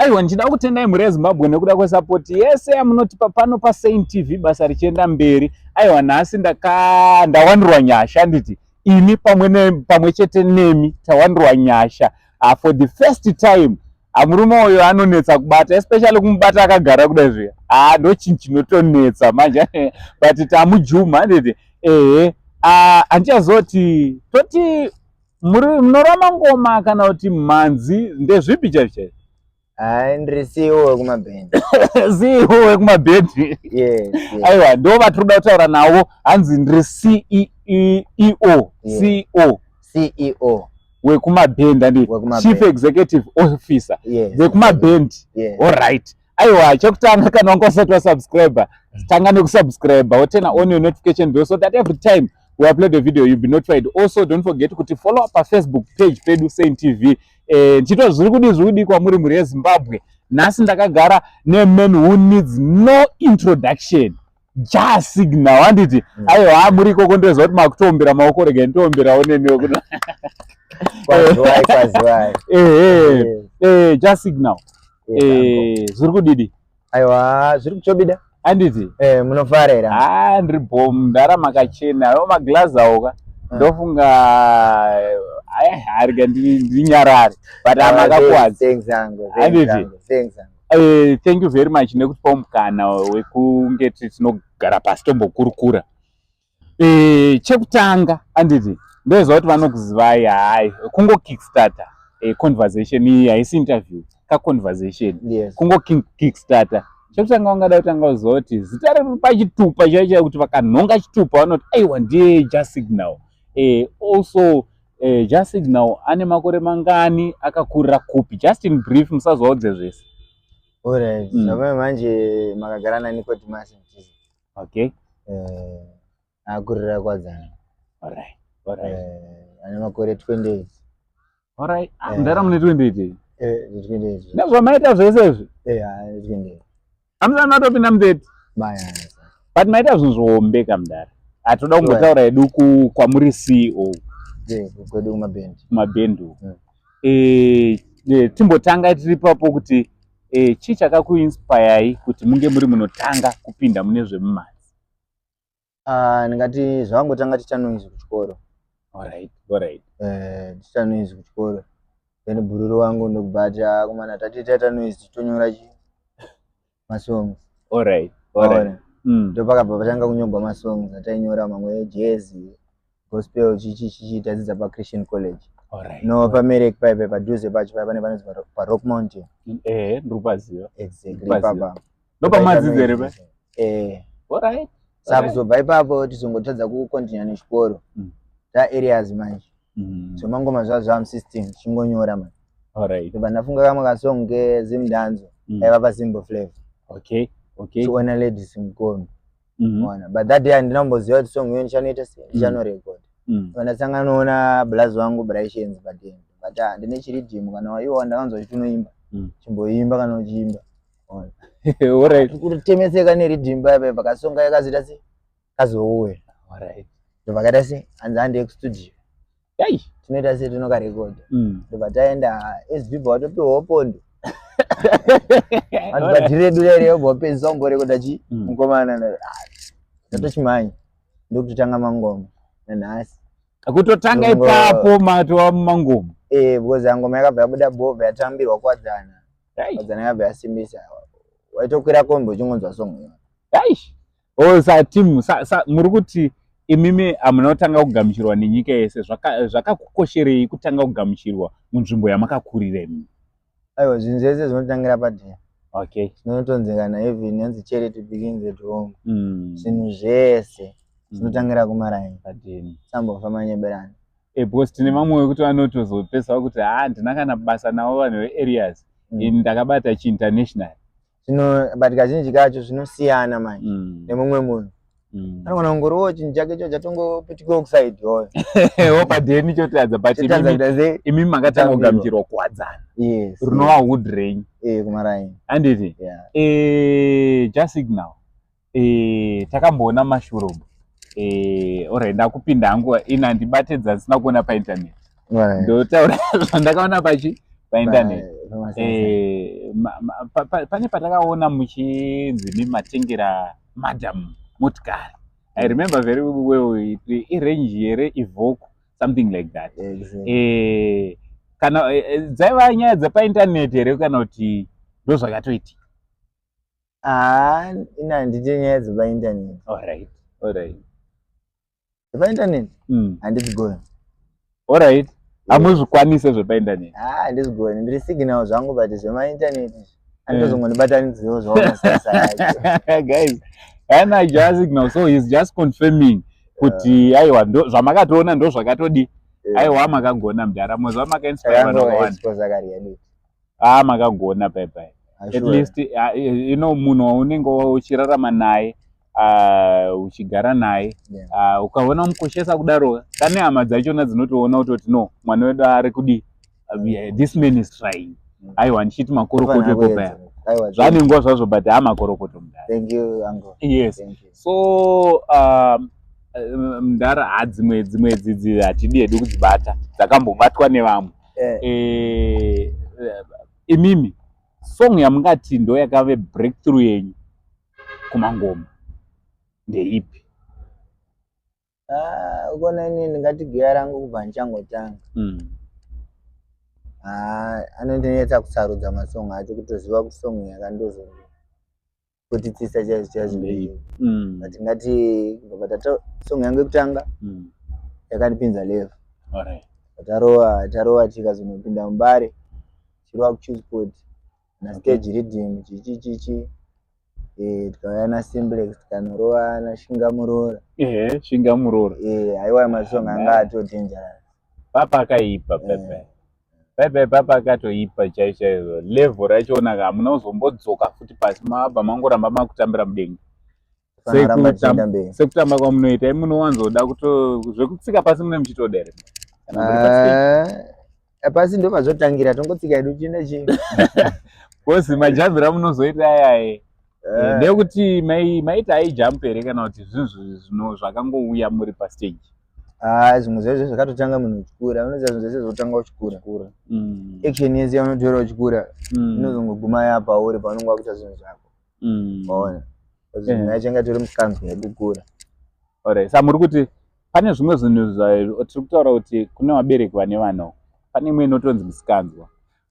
Aiwa, ndichida kutendai mhuri yeZimbabwe nekuda kwesapoti yese yamunotipa pano paSaint TV, basa richienda mberi. Aiwa, nhasi ndawanirwa nyasha, nditi ini pamwe chete nemi tawanirwa nyasha for the first time. Murume uyu anonetsa kubata, especially kumubata akagara kudai zviya. Ah, ndo chinhu chinotonetsa manje, but tamujuma, handiti? Ehe, handichazoti toti muri munorova mangoma kana kuti mhanzi, ndezvipi chaizvo chaizvo? Hayi, ndiri CEO wekumabhendi. CEO wekumabhendi? Yes. Aiwa, ndo vatiri kuda kutaura navo. Hanzi ndiri CEO. CEO. CEO. Wekumabhendi, handiti? Wekumabhendi. Chief executive officer Yes. vekumabhendi. Yes. Alright, aiwa, chekutanga, kana wanga usati wasubscribe, tanga nekusubscribe, woturn on your notification bell so that every time we upload a video, you'll be notified. Also, don't forget kuti follow up paFacebook page pedu, Saint TV. Ndichitwa zviri kudi, zviri kudi kwamuri, mhuri yeZimbabwe. Nhasi ndakagara neman who needs no introduction, Jah Signal, handiti? Aiwa, muri ikoko, ndoziva kuti makutombera maoko. Rega nditomberawo nemiwo kuno. Kwaziwai, kwaziwai. Ehe. Yes. Jah Signal. Yes, uncle. Zviri kudidi? Aiwa, zviri kuchobida. Handiti? Eh, munofara here? Ah, ndiri bom, ndarama kachena ayo maglazi awo ka. Ndofunga aya harika ndinyarare, but amakakwadza. Thanks, uncle. Handiti? Thanks, uncle. Thanks, uncle. Thank you very much nekutipa mukana wekunge tinogara pasi tombokurukura. Chekutanga, handiti, ndoziva kuti vanokuzivai. Hai, kungo kickstarter conversation iyi, haisi interview kaconversation. Kungo kickstarter, chekutanga ungada kutanga kuziva kuti zita riri pachitupa chaicho chaicho, kuti vakanhonga chitupa vanoti aiwa, ndiye Jah Signal. Also, Jah Signal ane makore mangani, akakurira kupi? Just in brief, musazoudze zvese. Alright. Zvamai manje makagara naNicodemus Mutize. Eh, akurira Kuwadzana. alright. Eh, ane makore 28. Alright. Ah, mudhara mune 28? Eh, 28. Nezvamaita zvese izvi? Eh, ah, 28. Hamusati matopinda mu30? Maya. But maita zvinhu zvihombe kamudhara. Hatoda kumbotaura hedu kwamuri CEO. Je, kwedu kumabhendi. Kumabhendu. Timbotanga tiri papo kuti chii chakakuinspirei kuti munge muri munotanga kupinda mune zvemumhanzi? Ah, ndingati zvangotanga ticha noise kuchikoro. Alright. Eh, ticha noise kuchikoro. Then bhururu wangu ndokubva ati, "Ah, komana, tati taita noise, tonyora chi masongs." Alright. Waona? Ndopakabva patanga kunyorwa masongs atainyora, mamwe ejazz, gospel, chichi chichi, tadzidza paChristian College. No, paMerek paipe, padhuze pacho paipa pane panonzi paRock Mountain. Eh, ndiri kupaziva. Exactly. Ndikupaziva. Ipapa. Ndopamadzidza here pa? Eh. Alright. Saka kuzobva ipapo tizongotadza kucontinue nechikoro. Ta areas manje. So mangoma zvava zvamusystem, tichingonyora manje. Ndobva ndafunga kamwe kasong kezimdanzo aiva paSimple Flavor. Chiona ladies mukono. Ona, but that day handina kumboziva kuti song iyo ndichanoita sei, ndichanorecord. Ndasangana noona blazi wangu Brishens padeni, but ah, ndine chiriddim, kana waiwa ndakanzwa kuti unoimba, chimboimba kana uchiimba. Ona. Kutemeseka neriddim paya pakasonga yakazoita sei, kazouya. Ndobva kaita sei, hanzi hande kustudio. Tinoita sei, tinokarekodha. Ndobva taenda, SB bva watopiwawo pondo. Vanhu badhiri redu rere wobva wapedzisa wamborekodha chi mukomana. Tatochimhanya ndokutotanga mangoma nanhasi. Kutotanga ipapo matova mumangoma? Eh, because ngoma yakabva yabuda bhovha, yatambirwa Kuwadzana. Kuwadzana yakabva yasimbisa, waitokwira kombi uchingonzwa song iyo. Aish. Oh, sa team sa muri kuti imimi hamuna kutanga kugamuchirwa nenyika yese. Zvakakukosherei kutanga kugamuchirwa munzvimbo yamakakurira imimi? Aiwa, zvinhu zvese zvinotangira padheni. Zvinotonzi kana even yanzi "Charity begins at home". Zvinhu zvese zvinotangira kumaraini. Padheni. Sambofa manyeberana. Eh, because tine vamwe vekuti vanotozopesa kuti ha, ndina kana basa navo vanhu veareas. Ini ndakabata chiinternational. Zvino, but kazhinji kacho zvinosiyana manje. Nemumwe munhu anogona kungoriwo chinhu chake cho chatongoputikawo kuside yoyo. Wopadheni chotadza, but Chotadza kuita sei? Imimi makatanga Kutambirwa. kugamuchirwa Kuwadzana. Yes. Rinova hood renyu. Eh, kumaraini. Handiti? Yeah. Jah Signal, takamboona mashurobo. Alright, ndakupinda hangu ina, handibatedza ndisina kuona painternet. Ndotaura zvandakaona pachi Painternet. Pane patakaona muchinzi mimatengera madam motikari. I remember very well, iRange here, Evoque, something like that. Kana dzaiva nyaya dzepainternet here kana kuti ndo zvakatoitika? Ah, ina handite nyaya dzepainternet. Alright. Dzepainternet handizigoni. Alright, hamuzvikwanise zvepainternet? Ah, handizigoni. Ndiri signal zvangu, but zvemainternet andozongondibatanidziwo zvawo masasa yacho. Guys, ana Jah Signal, so he's just confirming kuti aiwa, ndo zvamakatoona, ndo zvakatodi. Aiwa, makagona mudhara, moziva makainspire vanhu vakawanda. Expose reality. Ah, makagona paipai. At least munhu waunenge uchirarama naye, uchigara naye, ukaona mukoshesa kudaro, kane hama dzachona dzinotoona kutoti no, mwana wedu ari kudi, this man is trying. Aiwa, ndichiti makorokoto ipopaya, zvane nguva zvazvo, but ha, makorokoto mudhara. Thank you, uncle. Yes. Thank you. So mudhara, ha, dzimwe dzidzi hatidi hedu kudzibata, dzakambobatwa nevamwe. Imimi song yamungati ndo yakave breakthrough yenyu kumangoma ndeipi? Ah, ukona ini ndingati gear rangu kubva ndichangotanga. Ah, anondinetsa kusarudza masong acho, kutoziva kuti song yakandozondiputitsisa chaizvo chaizvo ndeipi. But ngati kubva patata song yangu yekutanga yakandipinza level. Tarova tarova, tikazonopinda muBare, chirova kuChillspot na stage riddim, chichi chichi, tikauya naSimplex, tikanorova naShingamurora. Ehe, Shingamurora. Aiwa, masong anga ato dangerous. Papakaipa pepe pepe, papakatoipa chaizvo chaizvo. Level rachona hamuna kuzombodzoka futi pasi, mabva mangoramba makutambira mudenga. Fanoramba tichienda mberi. Sekutamba kwamunoita, munowanzoda kuto zvekutsika pasi mune muchitoda here kana muri pastage? Ah, pasi ndo pazotangira, tongotsika hedu chienda chii. Kozi majambiro amunozoita ayaye ndeyekuti maita aijump here kana kuti zvinhu zvino zvakangouya muri pastage? Ah, zvimwe zvazvo zvakatotanga munhu uchikura. Unoziva zvinhu zvese zvotanga uchikura. Action yese yaunotora uchikura inozongoguma yapauri paunenge wakuita zvinhu zvako. Waona, zvinhu yacho inga tori musikanzwa yekukura. Alright, sa muri kuti pane zvimwe zvinhu tiri kutaura kuti kune vabereki vane vana, pane imwe inotonzi misikanzwa,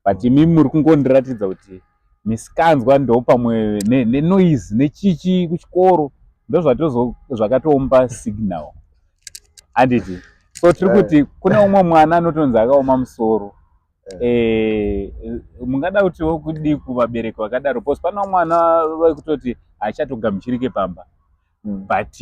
but imi muri kungondiratidza kuti misikanzwa ndo pamwe nenoise nechichi kuchikoro ndo zvakatoumba signal, handiti? So tiri kuti kune umwe mwana anotonzi akaoma musoro. Mungada kutiwo kudii kuvabereki vakadaro? Because pane mwana wekutoti haachatogamuchirike pamba, but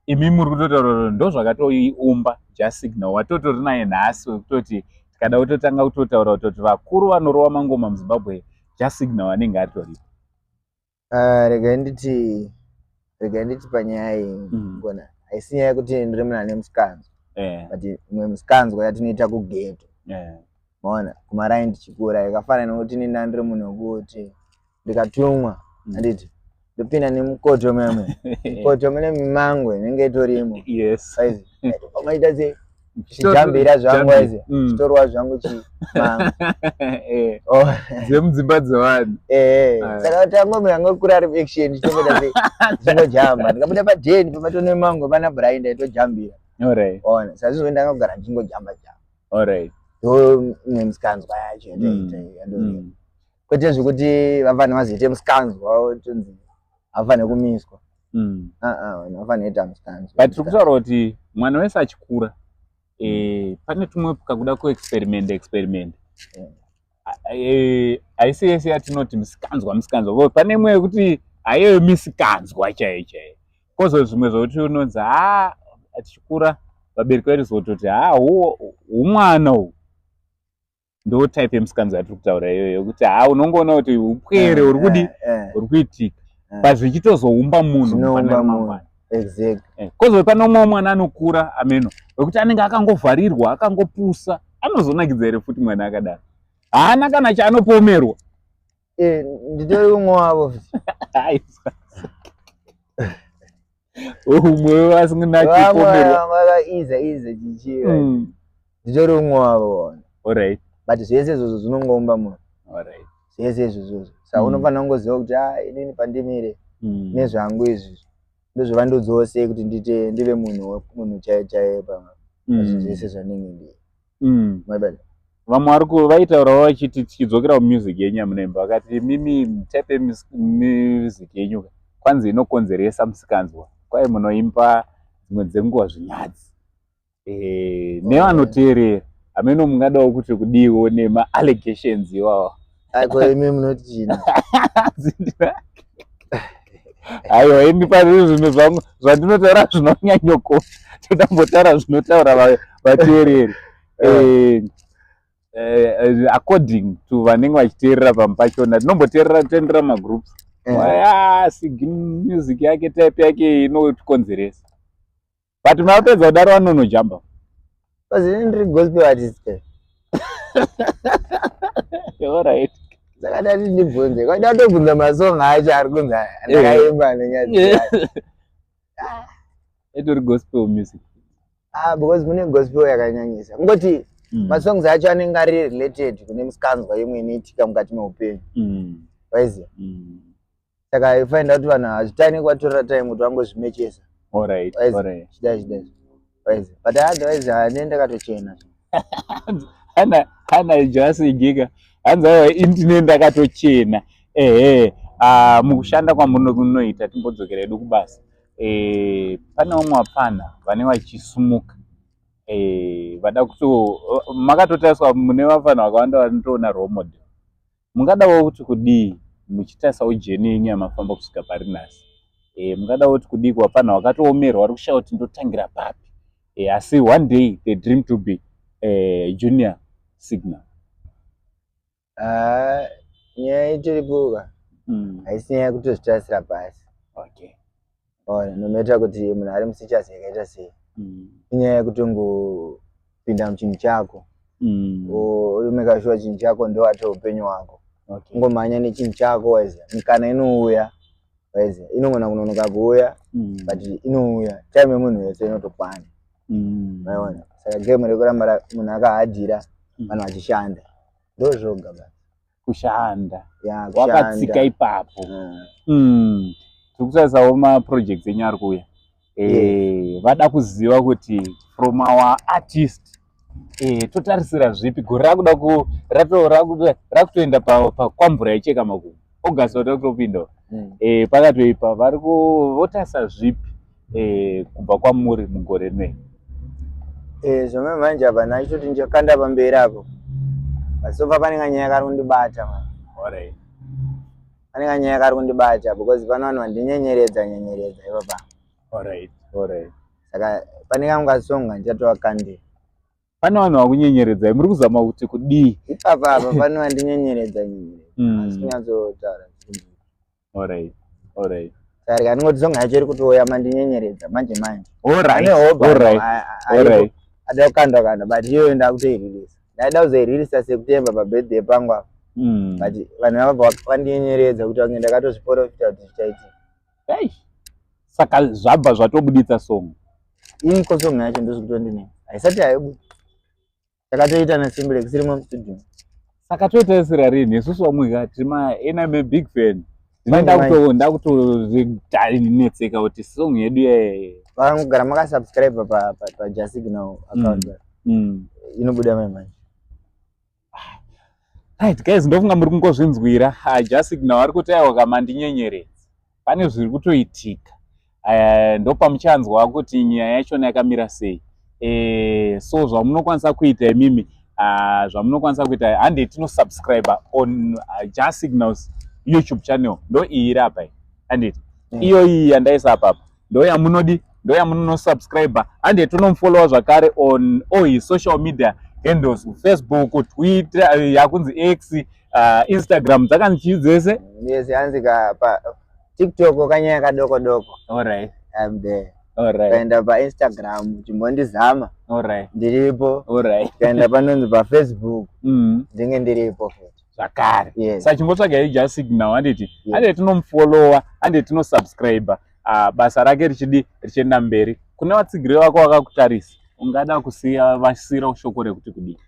imi muri kutotaura ndo zvakatoiumba Jah Signal watotori naye nhasi, wekutoti tikada kutotanga kutotaura kutoti vakuru vanorova mangoma muZimbabwe, Jah Signal anenge aritoripo. Ah, regai nditi panyaya iyi, ngona haisi nyaya yekuti ndiri munhu ane musikanzwa, but imwe musikanzwa yatinoita kughetto, maona, kumaraini tichikura, yakafanana nekuti ini ndandiri munhu wekuti ndikatumwa, handiti ndopinda nemukoto memwe mukoto mune mimango inenge itorimo. Aizi pamaita sei, chijambira zvangu, aizi chitorwa zvangu chimango. Oh. Dzemudzimba dzevanhu. Saka tango munhu angokura ari action, chitongoita sei, chingojamba. Ndikabuda padheni pamatone mango pana Brian, ndaitojambira. Ona, saka zvizvo ndangogara ndichingojamba jamba. Ndo imwe musikanzwa yacho yataita yadoreva, kwete zvekuti vafana vazoite musikanzwa tonzi hafanire kumiswa. Ah ah, vanhu vafanira kuita musikanzwa. But tiri kutaura kuti mwana wese achikura, pane tumwe kakuda kuexperiment experiment. Haisi yese yatinoti misikanzwa misikanzwa. Pane imwe yekuti haiyo misikanzwa chaiyo chaiyo, kozo zvimwe zvokuti unonzi ha, tichikura vabereki vaitozototi ha, humwana uhu. Ndo type yemusikanzwa yatiri kutaura iyoyo, yekuti ha, unongoona kuti upwere uri kudi uri kuitika, but zvichitozoumba munhu Zvinoumba pane munhu. ramangwana. Exactly. Kozoti pane umwe mwana anokura ameno wekuti anenge akangovharirwa, akangopusa, anozonakidza here futi mwana akadaro? Haana kana chaanopomerwa. Nditori umwe wavo futi. Aiwa, umwe asina Vamwe chipomerwa. Vakaiza iza chichi, nditori umwe wavo, ona. But zvese izvozvo zvinongoumba munhu, zvese izvozvozvo. Saka unofanira kungoziva kuti a ah, inini pandimire nezvangu izvi ndozvovandudzawo sei kuti ndite ndive munhu, munhu chaiye chaiye pazvinhu zvese zvandinenge ndiri. Vamwe vari vaitaurawo vachiti, tichidzokera kumusic yenyu yamunoimba, vakati mimi type music yenyu kwanzi inokonzeresa musikanzwa, kwai munoimba dzimwe dzenguva zvinyadzi nevanoteerera. Hameno mungadawo kuti kudiwo nemaallegations iwawa? Aiko, imi munoti chini? Aiwa, ini pane zvinhu zvangu zvandinotaura zvinonyanyokosha, todambotaura zvinotaura vateereri. According to vanenge vachiteerera pamwe pachona, tinomboteerera, toendera magroups, asi music yake, type yake inotikonzeresa, but mapedza kudaro vanonojamba. Bazini ndiri gospel artist. Alright. Saka ndati ndibvunze, kwaida kutobvunza masong acho ari kunzi ndakaimba nenyadzi. Itori gospel music. Ah, because mune gospel yakanyanyisa, kungoti masongs acho anenge ari related kune musikanzwa imwe inoitika mukati meupenyu, waiziva? Saka ifind out vanhu hazvitani kuvatorera time kuti vangozvimechesa. Chidai chidai, waiziva? But otherwise hane ndakatochena. Ana jasigika hanzi aiwa, indine ndakatochena. Ehe, ah, mukushanda kwamunoita, timbodzokera edu kubasa, pane vamwe vapfana vane vachisumuka, vada kuto makatotariswa, mune vafana vakawanda vanotoona role model. Mungadawo kuti kudii muchitarisawo journey yenyu yamafamba kusvika pari nhasi? Mungadawo kuti kudii kuvafana vakatoomerwa, vari kushaya kuti ndotangira papi, asi one day they dream to be Junior Signal? Ah, nyaya itoripoka, haisi nyaya yekutozvitarisira pasi. Ona, nomatter kuti munhu ari musichasi yakaita sei, inyaya yekutongopinda muchinhu chako, umeka sure chinhu chako ndo ato upenyu hwako. Ungomhanya nechinhu chako, waiziva, mikana inouya, waiziva, inogona kunonoka kuuya, but inouya. Time yemunhu wese inotokwana. Maiona? Saka game rekuramba munhu akahadhira, vanhu vachishanda, ndo zvoga basi. Kushanda. Ya. Wakatsika ipapo. Tiri kutarisawo maprojects enyu ari kuuya. Vada kuziva kuti from our artist, totarisira zvipi gore rakuda rakutoenda pakwamvura yaicheka makumbo, August wata kutopinda. Pakatoipa, vari votarisa zvipi kubva kwamuri mugore rinoi? Zvamai manje apa nachitoti ndichakanda pamberi apo, but so far pane kanyaya kari kundibata, man. Pane kanyaya kari kundibata because pane vanhu vandinyenyeredza nyenyeredza ipapa. Saka pane kamwe kasong handichatovakandira. Pane vanhu vakunyenyeredzai, muri kuzama kuti kudii? Ipapa apa pane vandinyenyeredza nyenyeredza, asi kunyatsotaura. Alright. Saka rikandingoti song yacho iri kutouya, mandinyenyeredza manje manje. Pane hope ada kukanda kanda, but iyoyo ndakutoiririsa, ndaida kuzoiririsa September pabirthday pangu apa, but vanhu vavabva vandinyenyeredza kuti vange ndakatozviprofita kuti zvichaitika. Hey. Saka zvabva zvatobuditsa song? Iriko song yacho, ndozvikutondinetsa, haisati haibuda, takatoita naSimblex irimo mustudio. Saka toitarisira rini? Isusu vamwe ka tima ena I'm a big fan. Manje, manje. Ndakutonetseka kuti song yedu ye Vakangogara makasubscribe paJasignal account, inobuda mai manje. Right guys, ndofunga muri kungozvinzwira. Jasignal ari kuti aiwa, kamandinyenyeredza, pane zviri kutoitika. Ndopamuchanzwa kuti nyaya yachona yakamira sei. So zvamunokwanisa kuita imimi, zvamunokwanisa kuita, hande tinosubscribe on Jasignals YouTube channel. Ndo iyi iri apa iyi, handiti? Iyo iyi yandaisa apapa ndo yamunodi, ndo yamunonosubscribe. Hande tonomufollowa zvakare on all his social media handles, Facebook, Twitter, yakunzi X, Instagram, dzakanzi chii dzese? Yes, hanzi ka pa TikTok kanyaya kadoko doko. I'm there. Kaenda paInstagram chimbondizama, ndiripo. Kaenda panonzi paFacebook, ndinge ndiripo futi. Zvakare. Yes. Saka chimbotsvagai Jasignal, handiti? Yes. Hande tinomufollowa, hande tinosubscribe, basa rake richidi richienda mberi. Kune vatsigiri vako vakakutarisa, ungada kusiya vasiyirawo shoko rekuti kudii?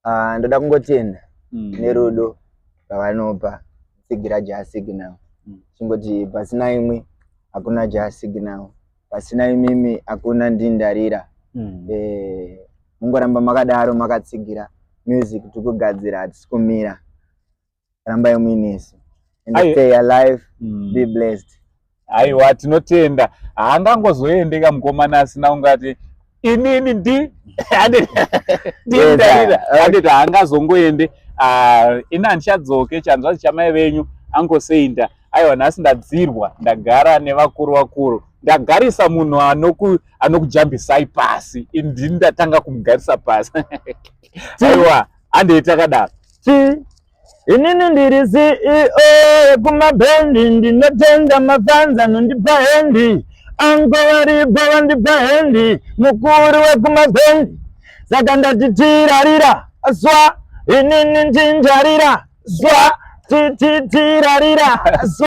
Ah, ndoda kungotenda nerudo rwavanopa tsigira Jah Signal. Chingoti pasina imwe hakuna Jah Signal, pasina imimi hakuna Ndindarira. Mungoramba makadaro makatsigira music, tikugadzira, hatisi kumira. Rambai muinesu and stay alive. Be blessed. Aiwa, tinotenda. Haangangozoendeka mukomana asina ungati inini ndi ndindarira. Anditi haangazongoende. Ah, ini handichadzoke chanzvadzi chamai venyu angoSaint. Aiwa, nhasi ndadzirwa, ndagara nevakuru vakuru, ndagarisa munhu anokujambisai pasi. Ini ndini ndatanga kumugarisa pasi. Aiwa, handei takadaro. Inini ndiri CEO yekumabhendi, ndinotenda mafans anondipa hand. Ango varipo vandipa hand, mukuru wekumabhendi. Saka ndati tirarira swa, inini ndinjarira swa, titirarira swa.